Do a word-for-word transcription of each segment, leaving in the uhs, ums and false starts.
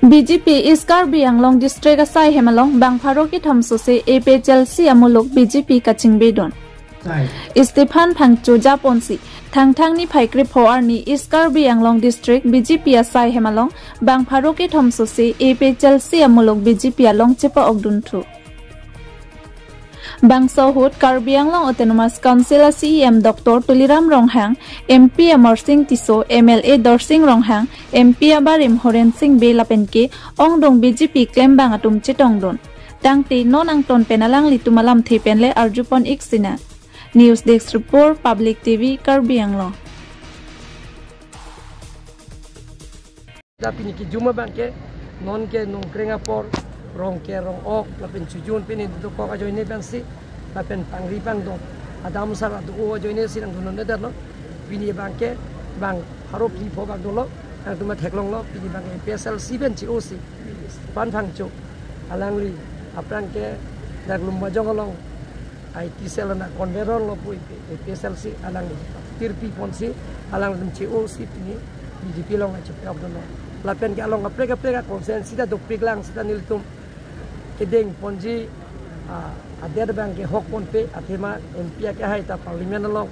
B J P East Karbi Anglong District asai hem along bang pharo kethom sose A P H L C amuluk B J P kachingbedun. Stephen Phangcho japonsi Thangthang niphai krepho arni East Karbi Anglong District B J P asai hem along bang pharo kethom sose A P H L C amuluk B J P along chepa-okdunthu. Bangso ahut Karbi Anglong Autonomous Council a C E M Doctor Tuliram Ronghang, M P Amarsing Tisso, M L A Dorsing Ronghang, M P abarim Horen Sing Bey lapen ke-ongdung B J P klembang atum chetongdun. Tangte non angton pen alanglitum alamthe pen le arjupon-ik sinang. News Desk Report, Public T V, Karbi Anglong. Dak pini kejum abang ke, non ke nongkreng apor, rong ke rong-ok, lapen chojun pini dokok ajoine pensi, lapen pangri pangdon, adamsar ado ajoine si nangdunnon det lo, pini abang ke, bang pharo phli pho bang dolo, nangtum theklonglo, pini abang ke A P H L C pen che-o si, Stephen Phangcho, alangli, aphrang ke, dak Lumbajong along, I T cell ana convener lo pu A P H L C alangli tirpi ponsi alangtum che-o si pini B J P along acheprap dono. Lapen ke along kaprek kaprek a-constituency ta dopiklang seta nelitum kedeng ponji, ah, adet abang ke hok ponpe athema M P akehai ta parliament along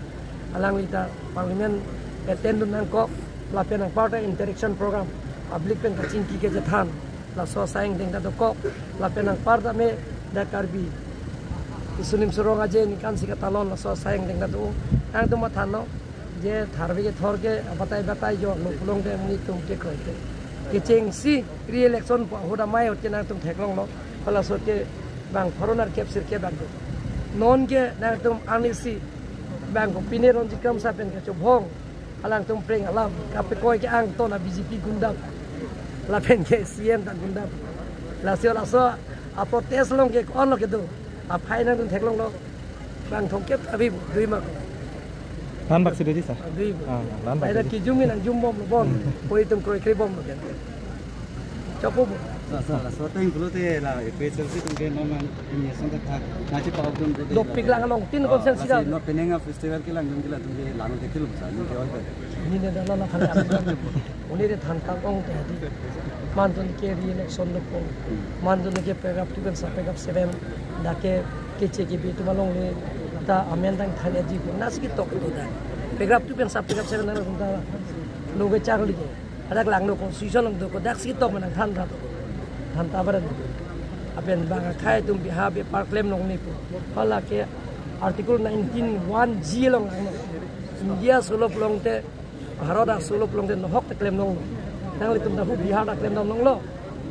alangli ta parliament attend dun nangkok lapen anparta interaction program public pen kachingki kechethan. Laso asai angdeng ta dokok, lapen anparta me dak Karbi isunim surong aje nikan si katalon laso asai angdeng ta do. Nangtum mathanon, je tharve kethor ke abatai batai jor lo pulote monit atum ke kroikre. Kechengsi re-election pu ahut amei ahut ke nangtum theklonglo, halaso ke bang pharo nerkep sirkep bang do. Non ke nangtum anisi bang ko pine Ronjit Kramsa pen kachobhong, alangtum preng alam, kapekoi ke angton a B J P gundam. Lapen ke C M ta gundam. Laso laso a-protest along ke ko-an lo kedo. Aphai nangtum theklonglo. Bang thomkep abi dui ma. Lan bak si doji, sir? Ah, dui ma. Ah, lan bak. Aida doji. Kijum nang jum bom lo bon. Koi tum kroikre bom lo kan. Chokpo bo. Sir, sir, laso ateng pulote la A P H L C atum ke non nang ini asong kata. Nachi pa okdun pulote. Dopiklang along tin konsen sida. Lasi non penang a-festival kelang dun kila atum ke lang ke til sa ni ke oi. Ni ne dala la khali. Uni re than ta ong te di. Manjun ke re-election lo po. Manjun ke paragraph two pen sa paragraph seven. Dak ke keche kebi atum along le ta amen dang than eji po. Nasi ketok do da. Paragraph two pen sa paragraph seven nang ta lo ke charli ke. Adak langno constitution along do ko dak si ketok manang than ta do. Than ta baran. Apen bang akhai atum biha be par klem longni po. Hala ke Article nineteen one G along langno. India solo pulote Bharat aso lo pulote nohok ta klem longlo. Nanglitum ta hu Bihar ta klem dam longlo.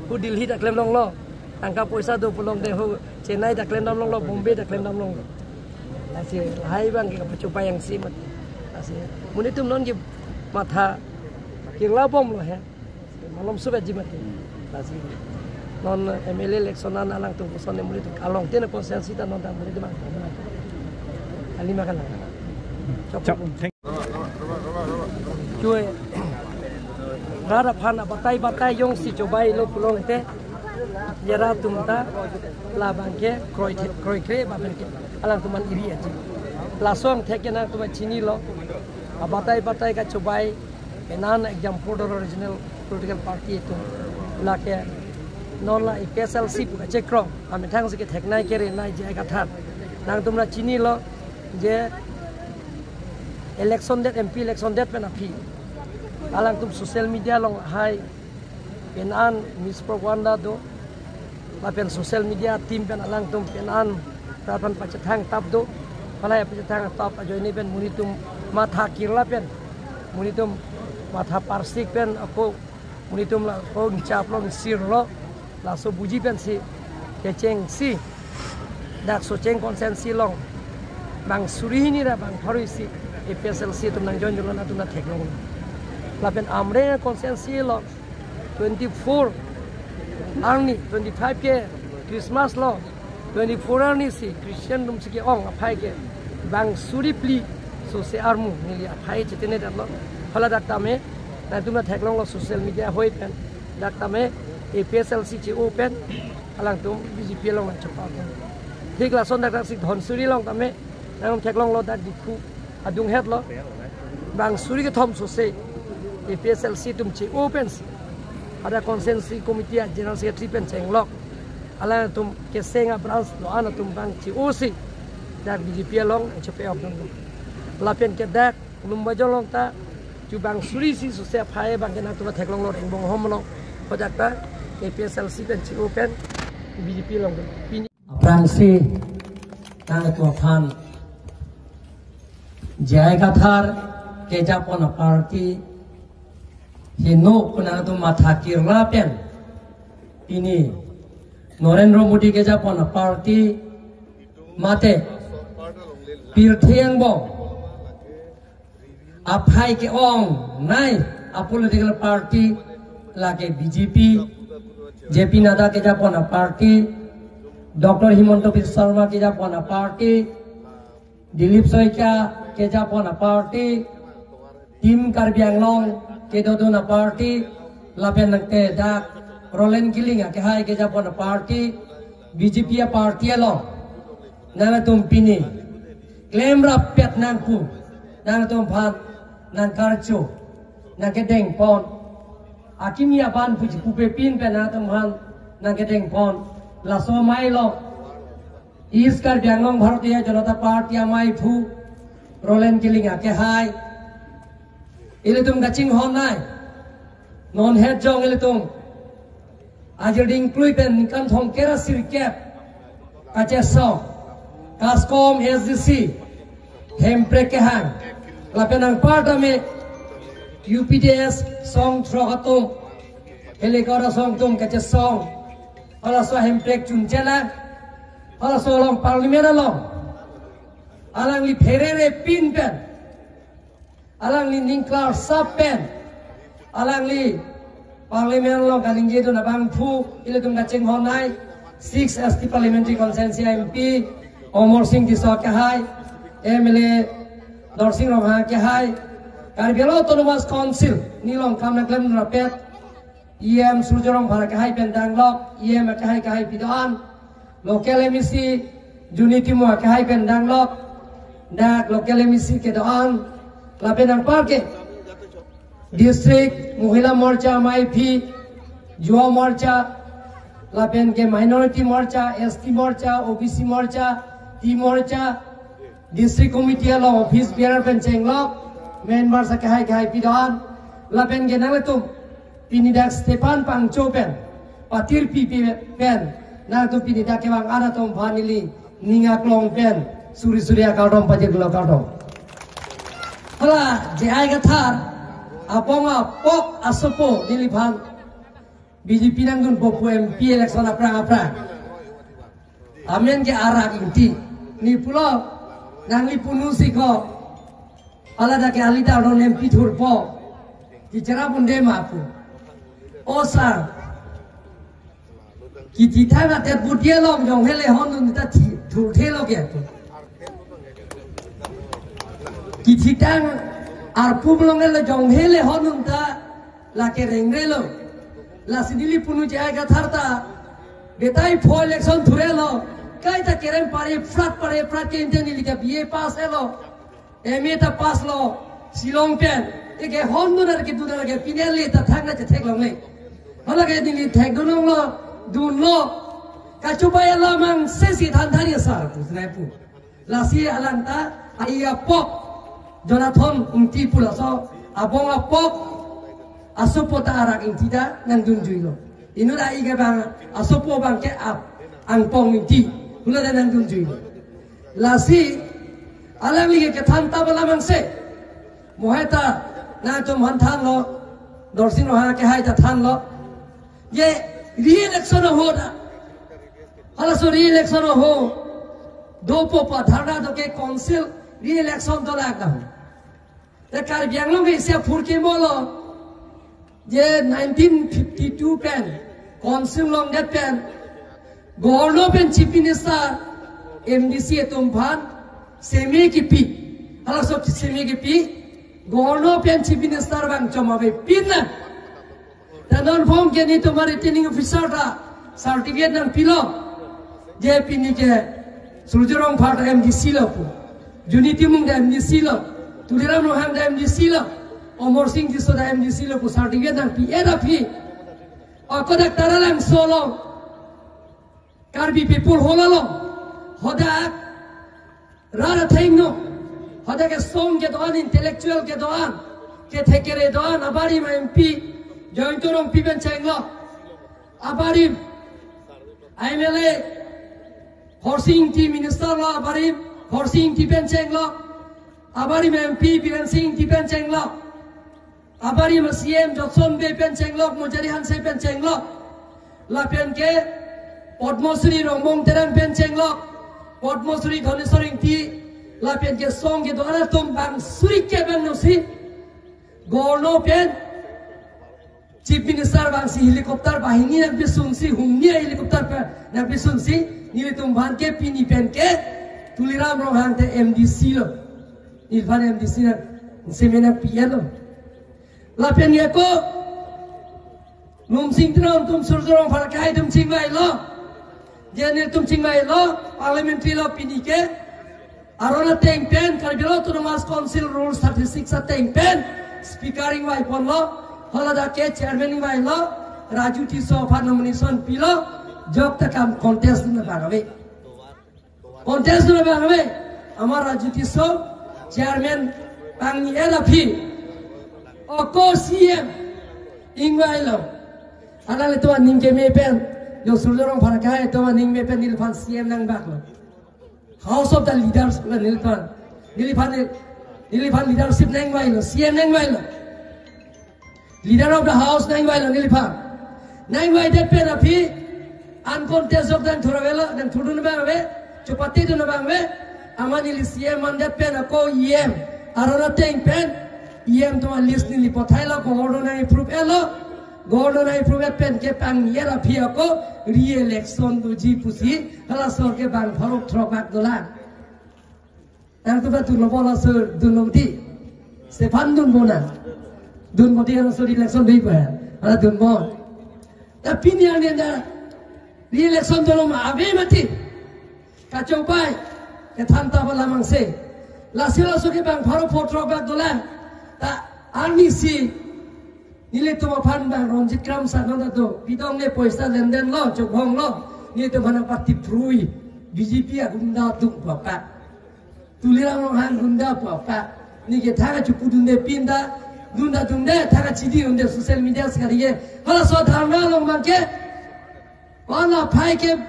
Hu Delhi ta klem longlo. Tangka poisa do pulote hu Chennai ta klem dam longlo, Bombay ta klem dam longlo. Lasi lahai abang ke kapachopai yang si mati. Lasi monit atum non ke matha kirla bomlo he. Malom subet ji mati. Lasi non M L A election an alangtum koson ne monit atum along tin konsen sita non ta monit atum. Alima kan. Chok. Chok. Thank Chue. Rara phan abatai batai jongsi chobai lo pulote. Jera atum ta labang ke kroi kroikre ba bang ke alangtum an iri aji. Lason thek ke nangtum chinilo. Abatai batai kachobai. Penang example do regional political party atum. Lake non la A P H L C pu kachekrong. Amethang si ketheknei kerenei je kathan. Nangtum la chinilo je election det, M P election det pen aphi. Alangtum social media along hai penang mispropaganda do. Lapen social media team pen alangtum penang rat pen pachethang tap do. Palai pachethang tap ajoine pen monit atum matha kirla pen. Monit atum matha parsik pen ako monit atum la ko nchap lo nsir lo. Laso buji pensi kechengsi dak Socheng constituency along bang suri hini ra bang pharo isi A P H L C atum nang join join atum ta theklong. Lapen Amreng constituency along twenty-four arni twenty-five ke Christmas lo, twenty-four arni si Christian atum si ke-ong aphai ke bang suri phli sose armu neli aphai chetene det lo. Hala dak tame nangtum ta theklonglo social media ahoi pen. Dak tame A P H L C che-o pen alangtum B J P along nangchepap pen. Thik lason dak dak si Dhansiri along tame nangtum theklonglo dak Diphu adung het lo. Bang suri kethom sose A P H L C atum che-o pensi Ada constituency committee a general secretary pen chenglok. Alangtum keseng a branch lo-an atum abang chi-osi dak B J P along chepe-ok dun. Lapen ke dak Lumbajong along ta chubang suri isi suse aphai abang ke nangtum theklonglo, Rengbong Hom along. Kodak ta A P H L C pen chi-o pen B J P along dun. Pini aphrangsi nangtum aphan J I Kathar kejapon a party heno pu nangtum matha kirla pen pini Narendra Modi kejapon a party mate pirthe angbong aphai ke-ongnei a political party lake B J P, J P Nadda kejapon a party, Doctor Himanta Biswa Sarma kejapon a party, Dilip Saikia kejapon a party, Team Karbi Anglong kedodun a party, lapen nangte dak Roland Killing akehai kejapon a party, B J P a party along nangtum pini klemrappet nang pu nangtum aphan nangkarcho, nangkedengpon, akimi aban puji pupe pin pen nangtum aphan nangkedengpon. Laso amei lo, East Karbi Anglong Bharatiya Janata Party amei aphu Roland Killing akehai ilitum kachinghonnei. Non het jong ilitum ajir dingklui pen ningkan thomkep ra sirkep kachesong, KASCOM, S D C, Hemprek kehang, lapen anparta me U P D S song throk atum, Helikora song atum kachesong, halaso Hemprek chunchela, halaso along parliament along alangli pherere pin pen, alangli ningklar sap pen, alangli parliament along kaningje dun abangphu ilitum kachinghonnei, six S T parliamentary constituency M P Amarsing Tisso akehai, M L A Dorsing Ronghang akehai, Karbi Anglong Autonomous Council nilong kam nangklemrappet, E M Surjya Rongphar akehai pen danglok, E M akehai akehai pi do-an, local M A C Juni Timung akehai pen danglok, dak local M A C kedo-an, lapen anpar ke District Mohila Morcha amei aphi, Yuva Morcha, lapen ke Minority Morcha, S T Morcha, O B C Morcha, Tea Morcha, District Committee along office bearer pen chenglok, members akehai akehai pi do-an, lapen ke nangtum pini dak Stephan Pangcho pen patir pipi pen nangtum pini dak kevang an atum aphan neli ning aklong pen suri suri akardom pajirlo, kardom. Hala J I Kathar abong apok asopo neliphan B J P nangdunpo pu M P election aphrang aphrang. Amen ke Arak Ingti. Neli pulo, nangli punu si ko, hala dak ke alida non M P thurpo, kichera pun de ma pu. O sir, kithithang atet budi along jong hele hondun ta thi thurthelo ke pu. Kithithang arpum along hele jong hele hondun ta lake rengrelo. Lasi neli punu J I Kathar ta betai pho election thurelo, kaita kerem pare phrat pare phrat ke inte neli ke B A pass helo, M A ta pass lo, Shillong pen, eke hondun ar kedun ar ke pine le ta thangna chetheklongle. Hala ke neli thekdunlonglo, dunlo, kachubai alam angse si than thari sir pu, sinai pu. Lasi alang ta, ai apok, Jonathan Ingti pu laso abong apok asopo ta Arak Ingti ta nangdunjuilo. Inut ai ke bang asopo abang ke ap, Angpong Ingti, hula ta nangdunjuilo. Lasi alangli ke kethan ta bala mangse. Mohai ta nangtum aphan thanlo, Dorsing Ronghang akehai ta thanlo. Je re-election ahut, halaso re-election ahut dopo pu dharna do ke council re-election dolak dam. Te Karbi Anglong ke isi aphurkimo lo, je nineteen fifty-two pen council longdet pen Governor pen Chief Minister M D C atum aphan seme kipi. Halaso seme kipi, Governor pen Chief Minister abang chom avepin na. Ta non phong ke netum a-returning officer ta certificate nangpilo. Je pini ke Surjya Rongphar ta M D C lo pu, Juni Timung ta M D C lo, Tuliram Ronghang ta M D C lo, Amarsing Tisso ta M D C lo pu certificate nangpi-et aphi, Ako dak Taralangso along, Karbi People Hall along, hadak rat athengno, hadak kesung kedo-an, intellectual kedo-an, kethe kere do-an, abarim M P Jayanta Rongpi pen chenglok, abarim M L A Khorsing Engti, minister lo, abarim Khorsing Engti pen chenglok, abarim M P Biren Sing Engti pen chenglok, abarim C M Johnson Bey pen chenglok, Monjari Hanse pen chenglok, lapen ke Padma Shri Rongbong Terang pen chenglok, Padma Shri Dhaneswar Engti, lapen kesung kedo-an atum bang suri ke bang nosi, Governor pen Chief Minister vangsi helicopter banghini nangpisunsi, humni helicopter pen nangpisunsi, nelitum aphan ke pini pen ke Tuliram Ronghang te M D C lo. Neliphan M D C nang, semen nangpi-et lo. Lapen ke ako Lumsing Teron atum, Surjya Rongphar akai atum chingvailo. Je nelitum chingvailo, parliamentary lo pini ke. Aron ateng pen, Karbi Anglong Autonomous Council Rule thirty-six ateng pen, Speaker ingvai ponlo, hala dak ke Chairman ingvailo, Raju Tisso aphan nomination pilo, jok ta kam contest dun abang ave. Contest dun abang ave, amat Raju Tisso, Chairman pangni-et aphi, ako C M ingvailo. Alanglitum aning keme pen, jo Surjya Rongphar akai atum aning keme pen neliphan C M nangbaklo. House of the Leaders pen neliphan, neliphan, neliphan leadership nangvailo, C M nangvailo. Leader of the House nangvailo neliphan. Nangvaidet pen aphi uncontest jok nangthur avelo, nangthurdun abang ave, chopatedun abang ave, amat neli C M mandet pen ako E M, aron ateng pen E M atum alist neli pathailo, Governor nang-approve-etlo, Governor nang-approve-et pen ke pangni-et aphi ako re-election doji pusi, halaso ke bang pharo throk bak dolang. Nangtum ta dunlo bo, halaso dunlo mati. Stephan dunpo na. Dunpo mati, halaso re-election doji pu. Hala dunpo. Ta pini arni ta re-election dolo ma ave mati. Kachongpai, kethan ta bala mangse. Lasi halaso ke bang pharo pho throk bak dolang. Ta arnisi nelitum aphan bang Ronjit Kramsa nang ta do. Bidong ne poisa lenden lo, chobong lo. Nelitum aphan party phrui. B J P agunda atum pu apa. Tuliram Ronghang gunda pu apa. Neke thang kachepu dunde pin ta, dun ta dunde, thang kachidi dunde social media sekali ke. Halaso dharna along abang ke, hala aphai ke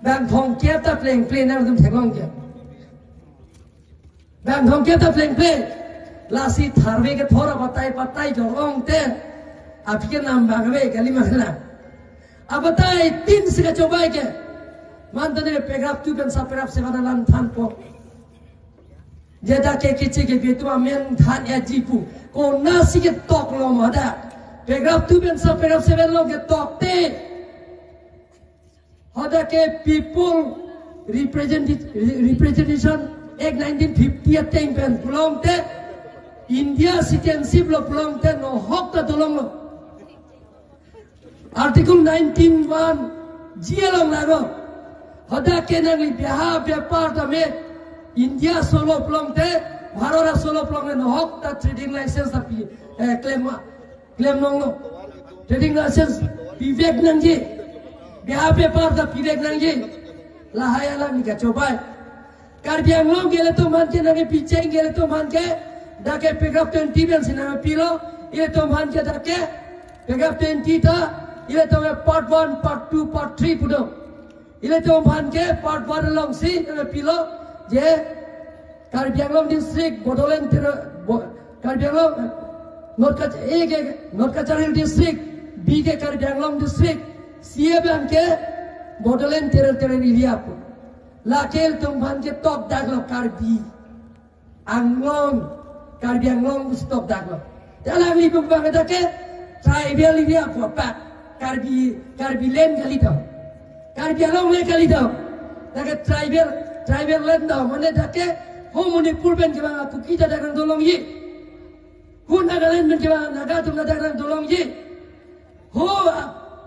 bang thomkep ta plengple nangtum theklong ke. Bang thomkep ta plengple. Lasi tharve kethor abatai batai jorong te, aphi ke nam bang ave kali ma hala. Abatai tin si kachobei ke. Mantane paragraph two pen sa paragraph seven alam thanpo. Je dak ke kichi ke bitu amen than ya jipu. Konatsi ketok lo ma dak. Paragraph two pen sa paragraph seven along ketok te. Hadak ke People Represent-, Representation Act nineteen fifty ateng pen pulote, India citizenship lo pulote nohok ta dolonglo. Article nineteen one G along lago. Hadak ke nangli beha bepar tame India aso lo pulote, Bharat aso lo pulote nohok ta trading license ta pi, eh, claim ma, claim longlo. Trading license pivek nangji. Beha bepar ta pivek nangji. Lahai alam neke chobei. Karbi Anglong ke ilitum aphan ke nangkepi cheng ke ilitum aphan ke, dak ke paragraph twenty pen si nangpilo, ilitum aphan ke dak ke paragraph twenty ta, ilitum ke part one, part two, part three pu do. Ilitum aphan ke part one along si nangpilo, je Karbi Anglong district, Bodoland Terri-, Bo-, Karbi Anglong, North Kach-, A ke North Cachar Hill district, B ke Karbi Anglong district, C abang ke Bodoland Territory area pu. Lake ilitum aphan ketok daklo Karbi Anglong, Karbi Anglong pusi tok daklo. Te alangli pu abang dak ke tribal area pu apa, Karbi, Karbi land kali do. Karbi Anglong land kali do. Dak ke tribal, tribal land do. Mane dak ke ho Manipur pen kevang Kuki ta dak nangdolongji. Ho Nagaland pen kevang Naga atum ta dak nangdolongji. Ho,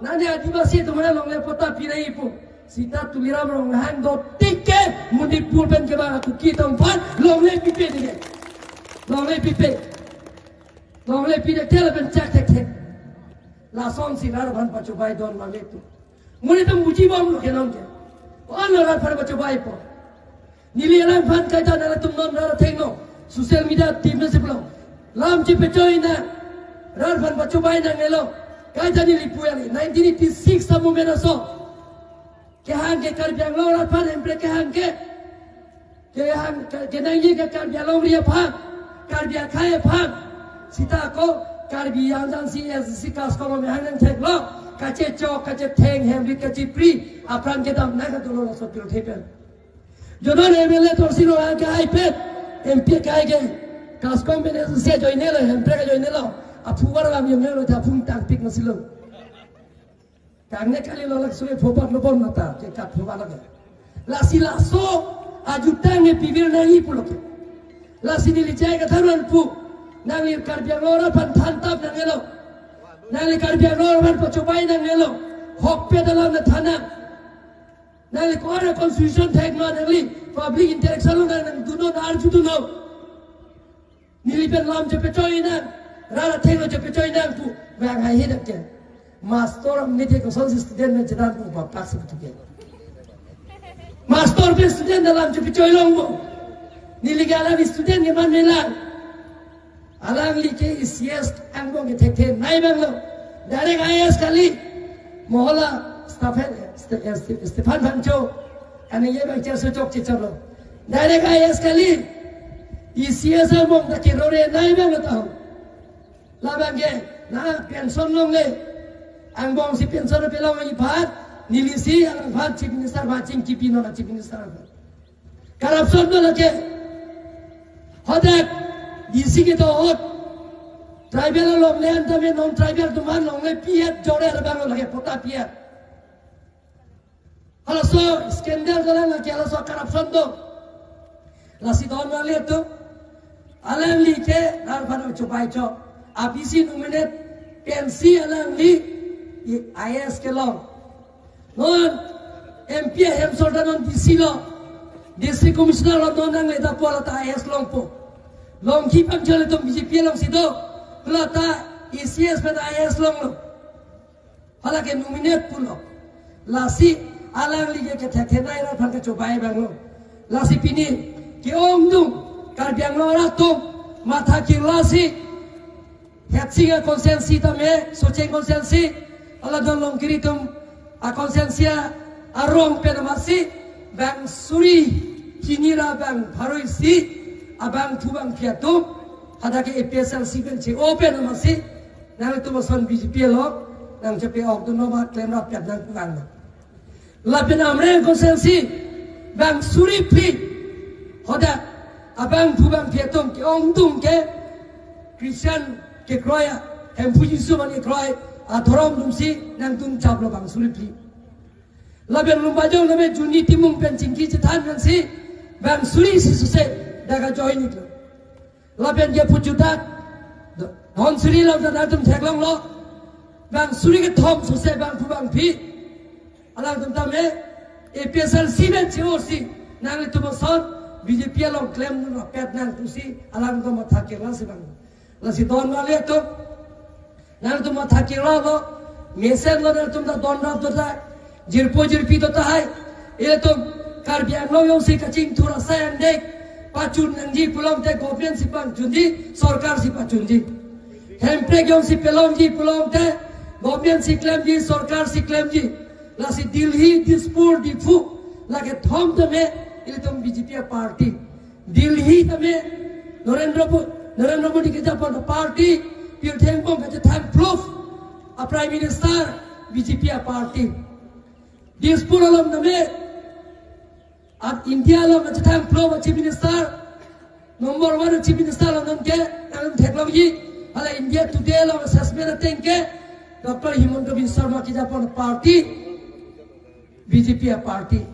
nane Adivasi atum aphan longle patta pi nangji pu. Seta Tuliram Ronghang dotik ke Manipur pen kevang Kuki atum aphan longle pipe dei. Longle pipe. Longle pipe te lapen chak thekthe. Lasonsi rat aphan pachobai don mane tu. Muli tum buji bom lo ke non ke. Ko-an lo rat aphan pachobaipo. Neli alang aphan kaita nangtum non rat athengno social media team na siplo. Lam chepechoi nang. Rat aphan pachobai nangnelo. Kaita neli pu kali. Nineteen eighty-six ta movement aso. Kehang ke Karbi Anglong rat aphan, Hemprek kehang ke. Kehang ke, kenangji ke Karbi Anglong ri aphan, Karbi akhei aphan. Seta ko Karbi Anglong si S D C CASCOM mehang nangtheklo. Kachechok, kachetheng, hemrit kachipri apran kedam nang ka dolo laso pirthe pen. Jonon M L A Tuliram Ronghang kehai pen, M P kehai ke, CASCOM pen S D C ajoinelo, Hemprek ajoinelo. Aphu bar lam yong lo, ta phung tangpik masilo. Kangne kali lo lak suri phobat lo bon mata, ke kat phobat lake. Lasi laso ajutang ne pivir nangji pulo ke. Lasi neli chai katharan pu. Nangli Karbi Anglong rat aphan thantap nangnelo. Nangli Karbi Anglong rat aphan pachobai nangnelo. Hokpet alam nangthan nang. Nangli ko-an constitution thek ma nangli public interaction lo nang nangdunnon arjudunnon. Neli pen lam chepechoi nang, rat athengno chepechoi nang pu, bang hai hidak ke. Master am nite kosonsi student pen chedan pu bapak si betul ke. Master pen student ta lam chepechoi longpo. Neli ke alang student ke man melang. Alangli ke E C S angbong ke thekthe nai abang lo. Direct I A S kali. Mohola Stephen, Ste-, Ste-, Stephen Phangcho. Ani ye bang cherso chok chichor lo. Direct I A S kali. E C S angbong ta kerore nai abang lo tahu. Labang ke, na pension longle. Angbong si pension pelongji aphan, neli si alang aphan Chief Minister aphan chingkipi non Chief Minister aphan. Corruption do lake. Hadak D C kedo ahut. Tribal along le anta me non tribal atum aphan longle P F jore abang lo lake patta P F. Halaso scandal do lang lake, halaso corruption do. Lasi don mali atum. Alangli ke rat aphan chobai chok. A B C nominate pensi alangli I A S kelong. Non M P ahem sor ta non D C lo. District Commissioner lo, non nangle ta pu la ta I A S longpo. Longji pangchole tum B J P alongsi do. Pu la ta E C S pen I A S longlo. Hala ke nominate pulo. Lasi alangli ke kethekthe nai rat aphan kechobai abang lo. Lasi pini ke-ongdung Karbi Anglong rat atum matha kirlasi Hetsing a constituency tame, Socheng constituency, hala don Longkiri atum a constituency arong pen amatsi, bang suri hini ra bang pharo isi abangphu bangphi atum, hadak ke A P H L C pen che-o pen amatsi, nangtum ason B J P along nangchepe-okdunlo ma klem rapet nangpu vanglo. Lapen Amreng constituency bang suri phli, hadak abangphu bangphi atum ke-ongdung ke Christian kekroi, Hemphu Jisu man kekroi adhorom atumsi nangtum chaplo bang suri phli. Lapen Lumbajong name Juni Timung pen chingki chethan pensi bang suri isi sose dak ajoin iklo. Lapen ke pujudak Dhonsiri along ta nangtum theklonglo. Bang suri kethom sose bangphu bangphi alangtum tame A P H L C pen che-osi nanglitum ason B J P along klem rapet nangpusi alangtum matha kirlasi bang. Lasi don mali atum. Nangtum matha kirlo, mesen lo nangtum ta don rap do ta. Jirpo jirpi do tahai. Ilitum Karbi Anglong jongsi kachingthur asai angdeng pachun nangji pulote government si pachunji, sorkar si pachunji. Hemprek jongsi pelongji pulote government si klemji, sorkar si klemji. Lasi Delhi, Dispur, Diphu, lake thom tame ilitum B J P a party. Delhi tame Narendra Mo-, Narendra Modi kejapon party, pirthe angbong kachethang proof a Prime Minister B J P a party. Dispur along tame, at India along kachethang proof a Chief Minister, number one Chief Minister along nonke, nang theklongji, hala India Today along assessment ateng ke, Doctor Himanta Biswa Sarma kejapon party, B J P a party.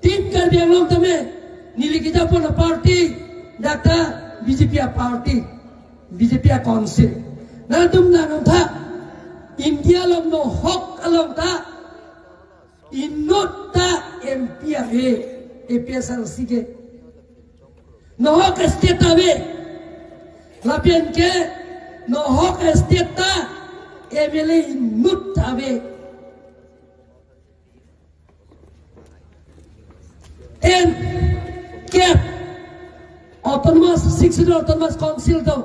Team Karbi Anglong tame, neli kejapon a party, dak ta B J P a party, B J P a council. Nangtum nangtha, India along nohok along ta, inut ta M P ave, A P H L C ke. Nohok state ave, lapen ke, nohok state ta, M L A inut ave. Ten, kep, autonomous, six schedule autonomous council do.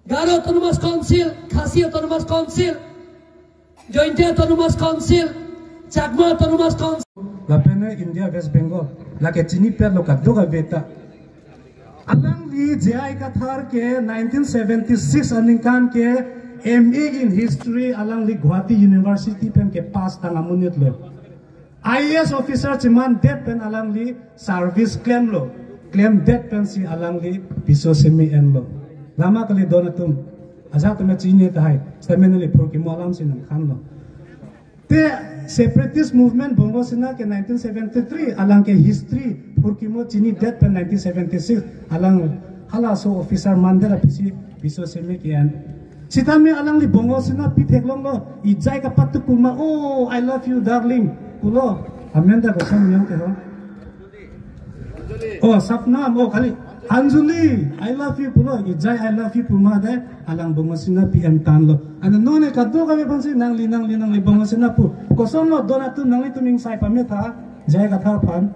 Garo Autonomous Council, Khasi Autonomous Council, Jaintia Autonomous Council, Chakma Autonomous Council. Lapen India West Bengal, lake chinipetlo kadokave ta. Alangli J I Kathar ke nineteen seventy-six aningkan ke M A in History alangli Guwahati University pen ke pass tang amonit lo. I A S officer chemandet pen alangli service klemlo. Klemdet pensi alangli piso semi enlo. Lama kali don atum. Ajat atum chinine tahai. Stamina li phurkimo alamsi nangthanlo. Te separatist movement Bongo Sena ke nineteen seventy-three, alang ke history phurkimo chinidet pen nineteen seventy-six, alang halaso officer mandet apisi piso semi ke-en. Sitame alangli Bongo Sena pi theklonglo, ejai kapatuk puma, "Oh, I love you, darling," pulo. Amen ta koson miyong ke ho. Oh, Sapnam, oh, kali. Anjali, "I love you," pulo. Ejai "I love you" puma de, alang Bongo Sena pi en tanglo. Ano none kadokave aphansi nangli, nangli, nangli Bongo Sena pu. Kosonlo don atum nanglitum ingsai pametha, J I Kathar aphan.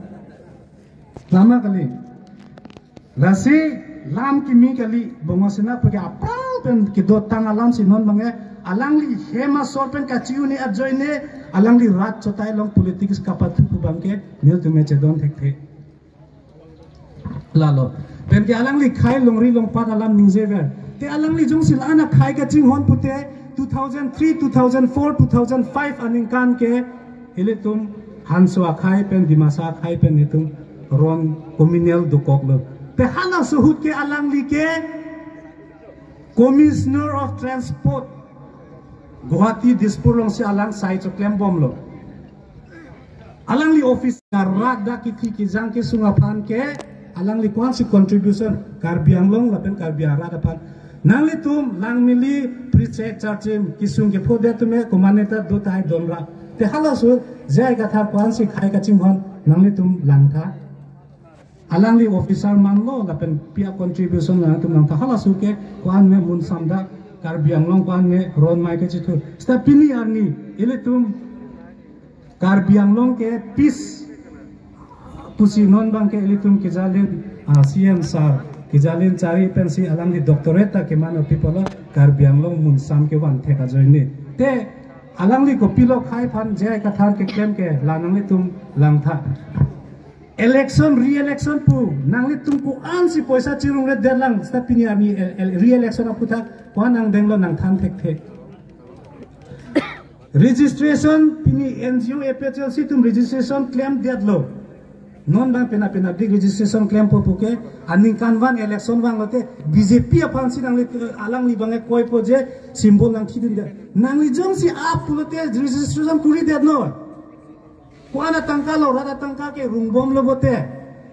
Lama kali. Lasi lam kimi kali, Bongo Sena pu ke aphrang pen kedotang alamsi non abangke, alangli hem asor pen kachi-un-e ajoine, alangli rat chotai along politics kapatuk pu abangke, nelitum chedon thekthe. Lalo. Penke alangli khei longri longpat alam ningjever. Te alangli jongsi la-an akhei kachinghon pute two thousand three, two thousand four, two thousand five aningkan ke ilitum Hanso akhei pen, Dimasa akhei pen itum ron communal dokoklo. Te halaso ahut ke alangli ke Commissioner of Transport Guwahati Dispur alongsi alang sai choklembomlo. Alangli office arat dak kithi kijang kesung aphan ke alangli ko-ansi contribution Karbi Anglong lapen Karbi arat aphan. Nanglitum Langmili, Prichek, Charchim kesung kephodet atum ke komatne ta do tahai don ra. Te halaso J I Kathar ko-ansi khei kachinghon nanglitum langtha. Alangli officer manlo lapen pi a-contribution nangtum nangtha, halaso ke ko-an me mun samda Karbi Anglong ko-an me ron mai kachithur. Seta pini arni ilitum Karbi Anglong ke peace pusi non abangke ilitum kejalin, ah, C M sir, kejalin chari pensi alangli doctorate ta keman o people Karbi Anglong mun sam kevan thek ajoine. Te alangli kopilo khei aphan J I Kathar keklem ke la nanglitum langtha. Election, re-election pu, nanglitum ko-ansi poisa chirungredet lang, seta pini arni el-, el-, re-election aputhak, ko-an nangdenglo nangthan thekthe. Registration, pini N G O A P H L C atum registration klemdetlo. Non abang pena pena dik registration klempo puke, aningkanvan election vanglote, B J P aphansi nangli, alangli abangke koipo je, symbol nangthidunde. Nangli jongsi ap pulote registration kuridetlo. Ko-an atangka lo, rat atangka ke rungbomlo bote.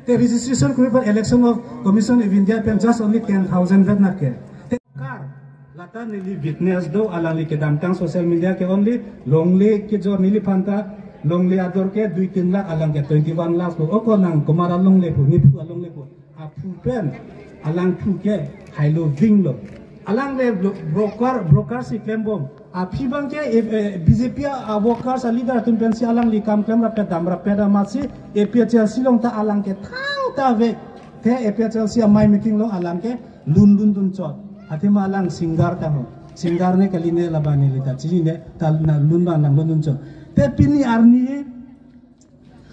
Te registration kuri aphan Election of Commission of India pen just only ten thousand vet nake. Te kar, lata neli witness do, alangli kedamtang social media ke only longle kejor neliphanta, longle ador ke dui tin lakh, alang ke twenty-one lakh pu. O ko nang komat alongle pu, nephu alongle pu. Aphu pen, alangphu ke hailo vinglo. Alang le bro-, broker, broker si klembom. Aphi abangke, eh, eh, B J P a, a-workers a-leader atum pensi alangli kam klem rapet dam rapet amatsi A P H L C along ta alang ke thangta ave. Te A P H L C amei meeting along alang ke lun lun dunchot. Athema alang singer ta ho. Singer ne kali ne labang neli ta chinine, ta na lun abang nang lun dunchot. Te pini arni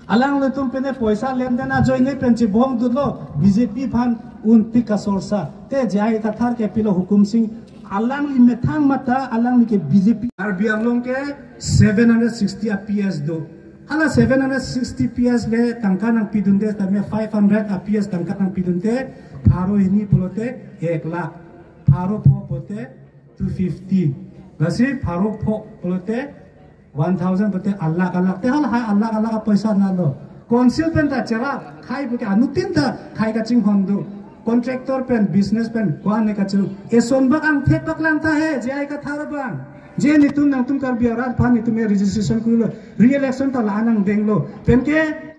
alanglitum pene poisa lenden ajoine pen chibong dutlo B J P aphan untik kasorsa. Te J I Kathar ke pilo Hukum Singh, alangli methang mata alangli ke B J P. Karbi Anglong ke seven hundred sixty a P S do. Hala seven hundred sixty P S le tangka nangpidunde, tame five hundred a P S tangka nangpidunde, pharo hini pulote ek lakh, pharo pho pulote two fifty. Lasi pharo pho pulote one thousand pulote alakh alakh. Te halahai alakh alakh apoisa nalo. Council pen ta chera khei puke anuttin ta khei kachinghon do. Contractor pen, business pen, ko-an ne kaching. Eson bak angthek bak langtha he, J I Kathar abang. Je netum nangtum Karbi arat aphan netum e registration kurilo. Re-election ta la-an nangdenglo. Penke